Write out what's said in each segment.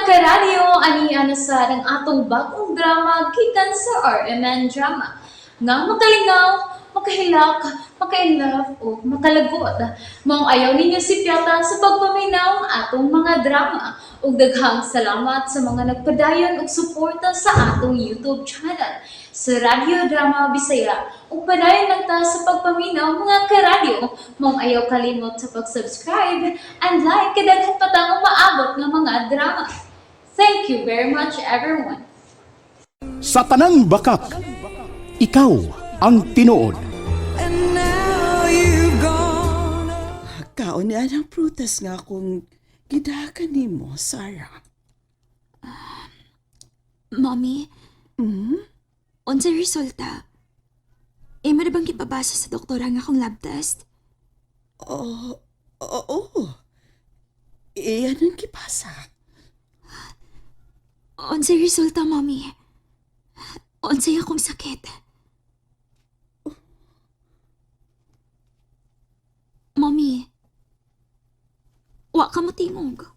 Karadyo, ani na sa ang atong bagong drama gikan sa RMN Drama. Nga makalingaw, makahilak, maka-inlove o makalagot. Maong ayaw ninyo sipyata sa pagpaminaw ang atong mga drama. Ug daghang salamat sa mga nagpadayon og suporta sa atong YouTube channel sa Radyo Drama Bisaya. Ug padayon lang ta sa pagpaminaw, mga karadyo. Maong ayaw kalimot sa pag-subscribe and like kay daghan pa tang umaabot nga mga drama. Thank you very much, everyone. Sa tanang bakak, ikaw ang tinuod. And now you've gone. Kaon ni anang prutas nga akong gidakan nimo, Sarah. Mommy? Unsa resulta? Imo na bang gipabasa sa doktora ang akong lab test? Oo, oo. Iyan ang gipasa. Unsa resulta, Mommy? Unsay akong sakit? Mommy, wa ka mo tingog.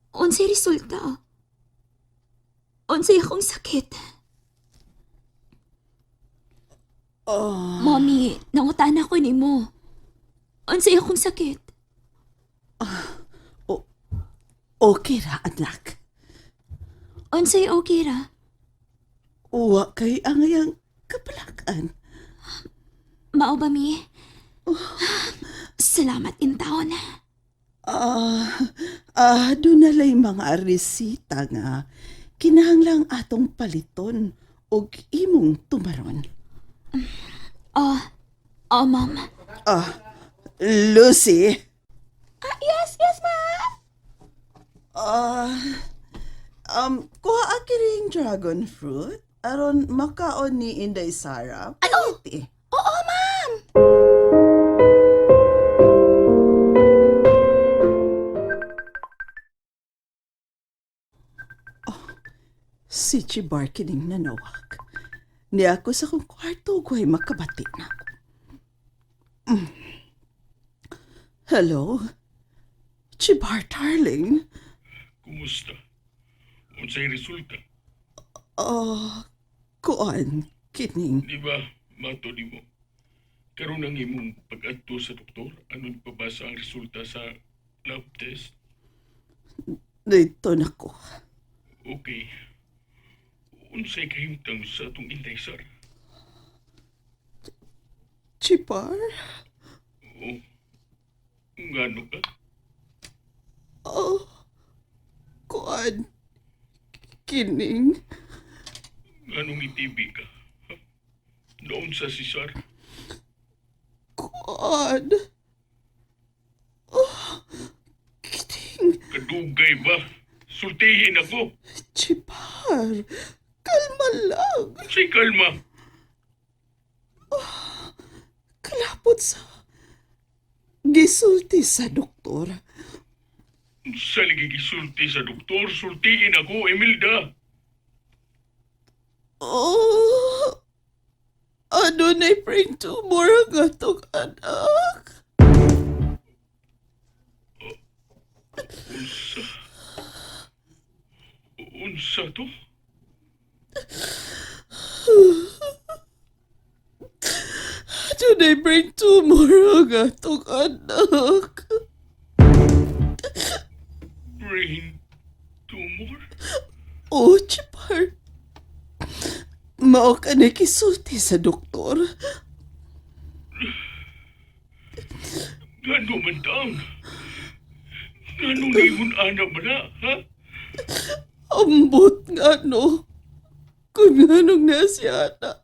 Unsay resulta? Unsay akong sakit? Oh, Mommy, nangutan ako nimo. Unsay akong sakit? Okay ra, anak. Unsay okay ra? Uwa kay angayang kapalakan. Mao ba mi? Salamat intawon. Doon na lay mga resita nga kinahanglang atong paliton og imong tumaron. Oh, ma'am. Lucy. Yes, ma'am. Ah, kuha akiring dragon fruit aron makaon ni Inday Sara. Ano? Oo, ma'am. Si Chibar kining nanawag. Niya ako sa kong kwarto ko ay makabati na ako. Hello? Chibar, darling. Kumusta? Unsay resulta? Oh, kuan, kining. Di ba, mato di mo? Karon ang imong pag-adto sa doktor, anon pabasa ang resulta sa lab test? Dito na ko. Okay. Unsay kahimtang sa atong Inday Sara? Chibar? Oo. Ngano ka? Oh, kuan, kining. Nganong itibi ka? Ha? Naunsa si Sara? Kuan. Oh, kining. Kadugay ba? Sultihin ako. Chibar, kalma lang. Unsay kalma? Kalapot sa gisulti sa doktor. Unsa lagi gisulti sa doktor? Sultihin ako, Emilda. Oh, ano na brain tumor ang atong anak? Unsa? Unsa to? Ano na brain tumor ang atong anak? Brain tumor? Oh, Chipar. Mao ka na gisulti sa doktor. Ngano man taon? Ngano niingon ana ba na, ha? Ambot nga no. Kung anong nasiya na.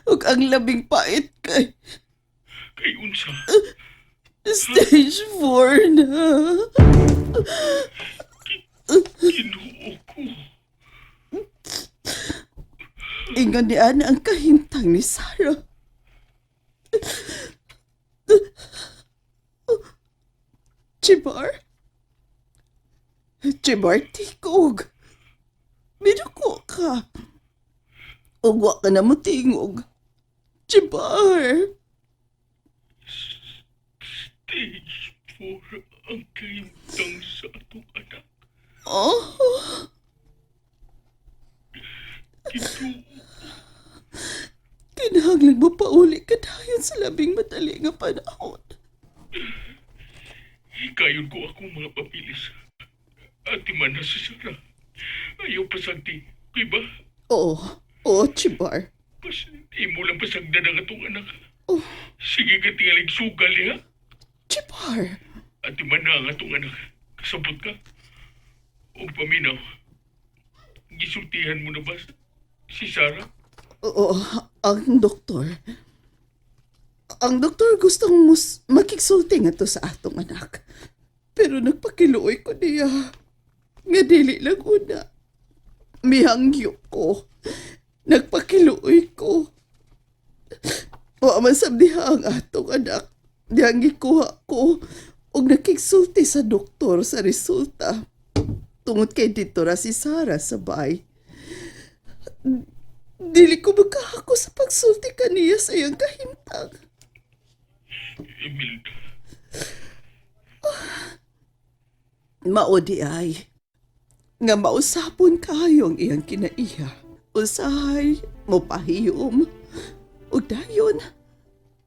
Ug ang labing pait kay Kay unsa? stage 4 na. Ginoo ko. Ingon ni Ana ang kahimtang ni Sarah. Chibar? Chibar, tikog. Minuko ka. Ugwa ka na mo tingog. Chibar! Stage 4 ang kahimtang sa atong anak. Oh, Ginoo. kinahanglan mo pauli ka dayon sa labing madali nga panahon. Hikayon ko akong mga papilis. Ati man na si Sarah. Ayaw pasagdi. Kay ba? Oo, oo, Chibar. Pas, imo lang pasagdan ang atong anak. Oh. Sige ka tingalig sugal niya. Chibar! Ati man na ang atong anak. Kasabot ka. O paminaw. Gisultihan mo na ba si Sarah? Oo, ang doktor. Ang doktor gustong mus makigsulti nga to sa atong anak. Pero nagpakiluoy ko niya. Nga dili lang una. Mihangyo ko. Nagpakiluoy ko. Wa man sab diha ang atong anak. Dihang gikuha ko og nakigsulti sa doktor sa resulta. Tungod kay dito ra si Sarah sa bay. Dili ko magkahako sa pagsulti kaniya sa iyang kahimtang. Imelda. Mao di ay. Nga mausapon kayo ang iyang kinaiya. Usahay, mopahiyom. Ug dayon,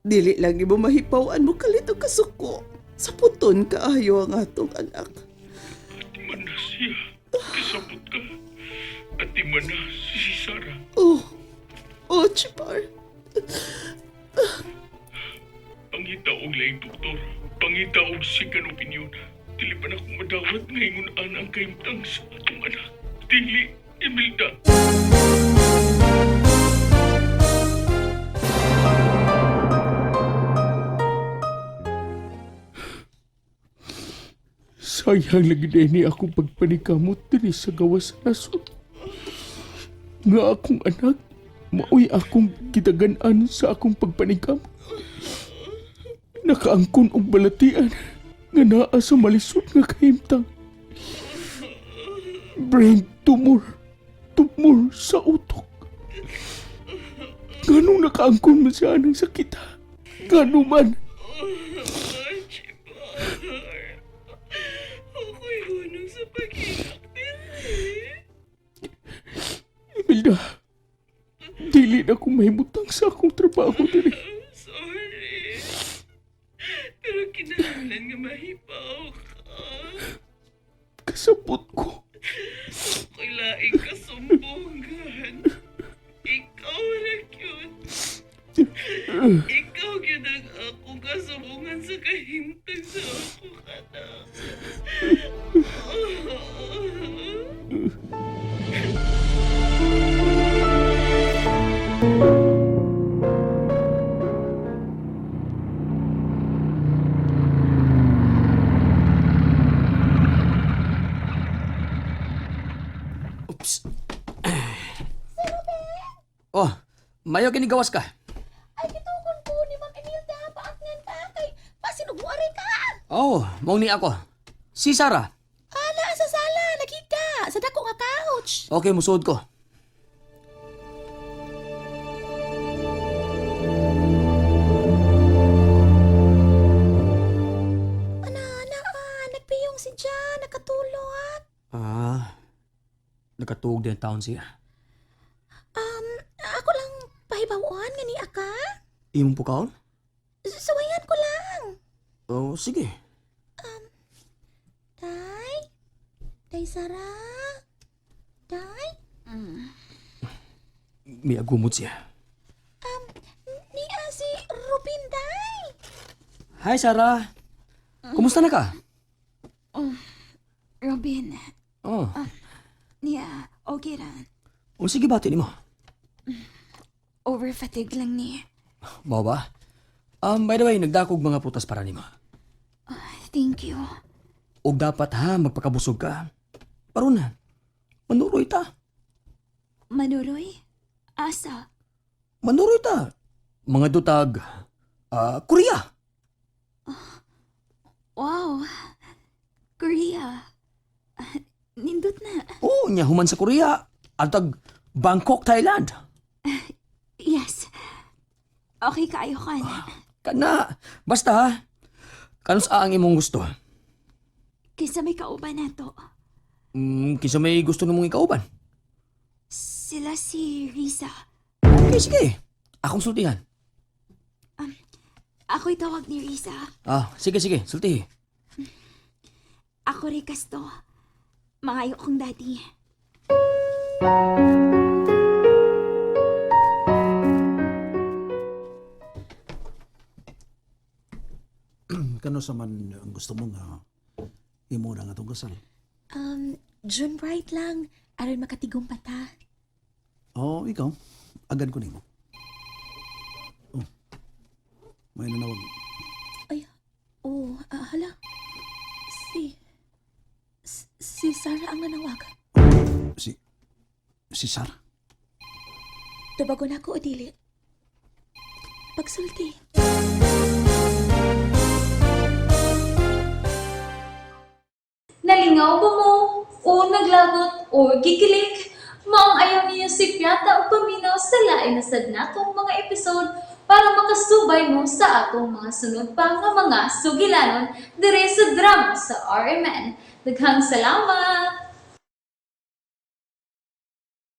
dili lang imo mahipaw-an mo kalit og kasuko. Sa puton kaayo ang atong anak. Ati man na siya. Kasabot ka. Ati man na si Sarah. Oh, oh, Chipar. Pangita og laing doktor. Pangita og second opinion. Dili pa na akong madawat ngayon ang kahimtang sa atong anak. Dili, Imelda. Sayang lagi din ni akong pagpanikamot diri sa gawas sa nasod. Nga akong anak, maoy akong kitagan-an sa akong pagpanikamot. Nakaangkon og balatian nga naa sa malisod nga kahimtang. Brain tumor, tumor sa utok. Ganong nakaangkon man siya ng sakit ha? Gano man? Ako'y hunong sa paghilak din Imelda, dili na akong mahimutang sa akong trabaho diri. Sorry. Pero kinahanglan nga mahipaw ka. Kasabot ko. Ako'y laing kasumbungan. Ikaw na cute. Ikaw gyud ang akong kasumbungan sa kahimtang sa akong anak. Oops. Oh, mayo kinigawas ka. Ay, gitugon ko ni Ma'am Emilda. Paatngan ka kay pasinugwari ka. Oh, mao ni ako. Si Sarah. Ala, sa sala, naghiga. Sa dako nga couch. Okay, musuod ko. Ana, ana, ah, nagpiyong si Jan, nakatulog. Ah, nakatuog din taon siya. Ako lang pahibawan nga ni Aka. Imong pukaon? Suwayan ko lang. Oh, sige. Day? Day Sarah? Day? May agumot siya. Niya si Rubin, Day. Hi, Sarah. Kumusta na ka? Robin, Oh, niya, okay ra. oh sige bati nimo. Overfatigue lang ni. Mao ba? By the way, nagdakog mga prutas para nimo. Thank you. Og dapat ha, magpakabusog ka. Paron na. Manuroy ta. Manuroy? Asa? Manuroy ta. Mga dutag. Ah, Korea. Wow. Korea. Ah, Nindot na. Oo, nya human sa Korea. Atag Bangkok, Thailand. Yes. Okay kaayo ka na. Kana, basta ha. Kanus ang imong gusto? Kaysa may kauban na to. Kinsa may gusto namong ikauban? Sila si Risa. Okay, sige. Akong sultihan. Ako'y tawag ni Risa. Ah, sige, sige. Sultihi. Ako rin kasto. Mangayo kong daddy. Kano sa man ang gusto mo nga imo na nga itong kasal? June Bright lang. Aron makatigong pata. Oo, ikaw. Agad ko nimo. Oh. May nanawag. Ay, oh, hala. Si... Si Sarah ang nanawag. Si Sarah. Tubagon ako o dili. Pagsulti. Nalingaw ba mo? O naglagot o gikilig? Maong ayaw niyo si Piata o paminaw sa lain na sad natong mga episode para makasubay mo sa atong mga sunod pa nga mga sugilanon dire sa drama sa RMN. Daghang salamat!